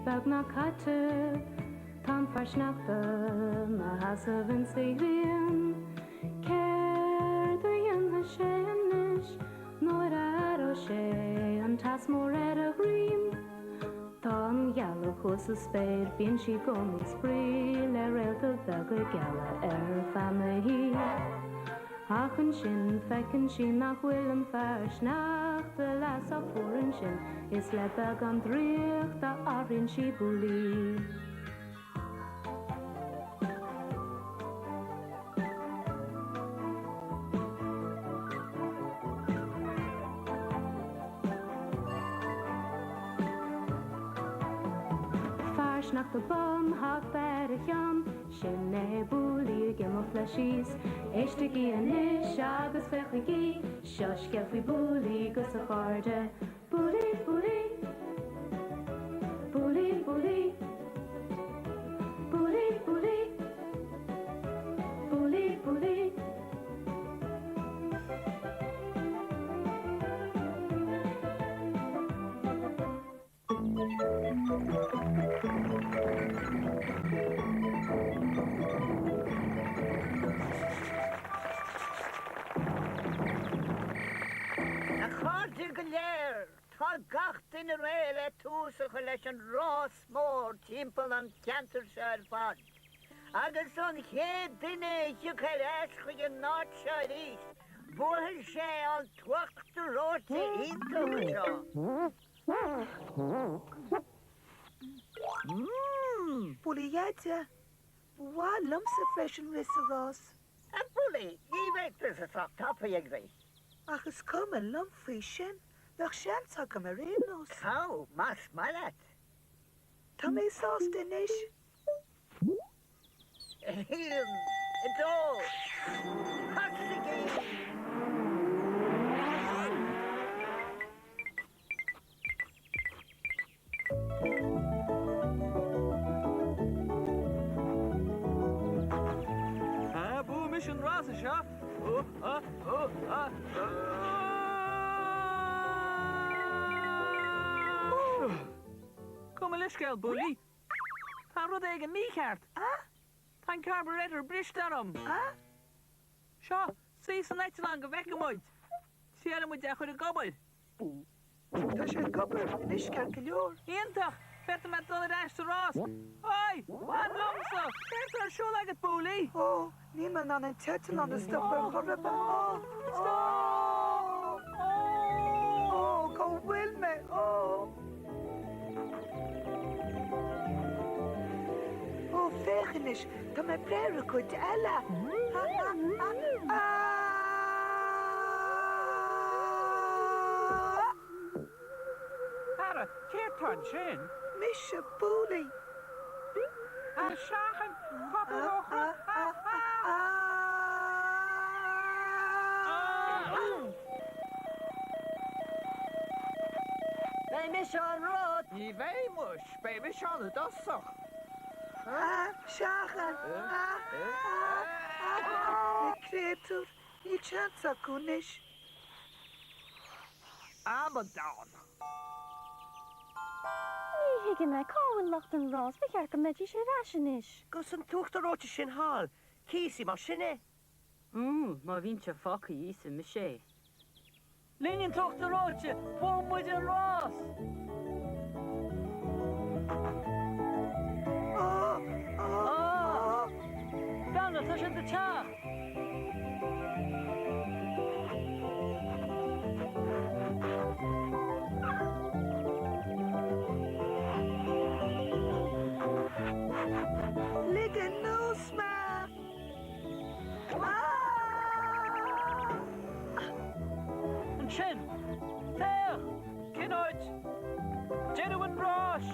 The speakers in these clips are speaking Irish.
beagnach caite, Tá an fear sneachta 'na sheasamh insa ghrian. Céard a dhéanfaidh sé anois nuair a aireoidh sé an teas mór ar a dhroim? Tá an ghealach thuas sa spéir, bíonn sí i gcónaí ag spraoi le réalta beaga geala ar feadh na hoíche. Ach ansin feiceann sí nach bhfuil an fear sneachta leath sách fuar ansin is le beagán draíochta athraíonn sí Booley. Fear sneachta bán, hata ar a cheann, sin é Booley ag imeacht leis síos. Éistigí anois agus féachaigí, seo scéal faoi Booley 'gus a chairde. Booley, Booley. Booley, Booley. Booley, Booley. Booley, Booley. A chairde go léir, tá gach duine réidh le tús a chur leis an rás mór timpeall an cheantair seo ar fad. Agus an chéad duine a thiocfaidh ar ais chuig an áit seo arís, buafaidh sé an t-uachtar reoite iontach seo. Mmm! Booley Dheaide, ba mhaith liomsa freisin rith sa rás. A Booley, ní bheidh tusa sách tapaidh ag rith. Ach is cuma liom faoi sin, bheadh seans agam ar aon nós. Gabh, más maith leat. Tá mé sásta anois. 1, 2, tosaigí! Ah, buafaidh mise an rása seo! Ó, á, ó, á, ó! Gabh mo leithscéal, Booley. Tá rud éigin mícheart. Tá an carburetor briste orm. Seo, suigh san eitleán go bhfeicfidh muid. Triailfidh muid é a chur ag obair. Tá sé ag obair anois ceart go leor. Iontach! Féadfaidh mé dul ar ais sa rás. Oi! Fan liomsa! Céard atá ar siúl agat, Booley? Ó, níl mé in ann an t-eitleán a stopadh ar chor ar bith. Ó! Stop! Ó! Ó, cá bhfuil mé? Ó! Ó, féach anois, tá mé ag breith ar an gcuid eile. Ara, céard tá ansin? Mise, Booley. Ara, seachain! Tá tú Beidh mise an rud! Ní bheidh, muis, beidh mise ann i dtosach. Seachain! Na créatúir, níl seans acu anois. Amadán! Ní thuigim é, cá bhfuil lucht an rás, ba cheart go mbeidís ar ais anois. 'Gus an t-uachtar reoite sin thall, cíosfaidh mar sin é. Mmm, má bhíonn sé fágtha íosfaidh mise é. Linn an t-uachtar reoite, bhuaigh muid an rás! Ah! Breathnaigh, tá siad ag teacht! Lig anuas mé! Ansin! Féach! Cén áit? Deireadh an ráis!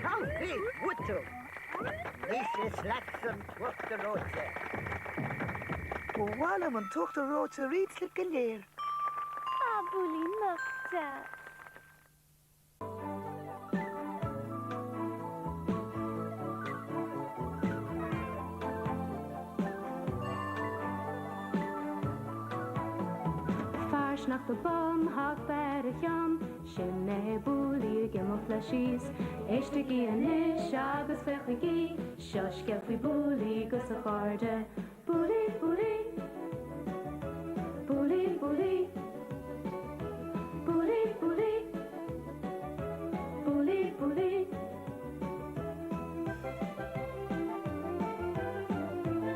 Calfaí bhuail tú! Anois is leatsa an t-uachtar reoite. Ba mhaith liom an t-uachtar reoite a roinnt libh go léir. Ah, Booley, nach deas. sneachta bán thart ar a cheann, sin é Booley ag imeacht leis síos. Éistigí anois agus féachaigí, seo scéal faoi Booley 'gus a chairde. Booley, Booley. Booley, Booley.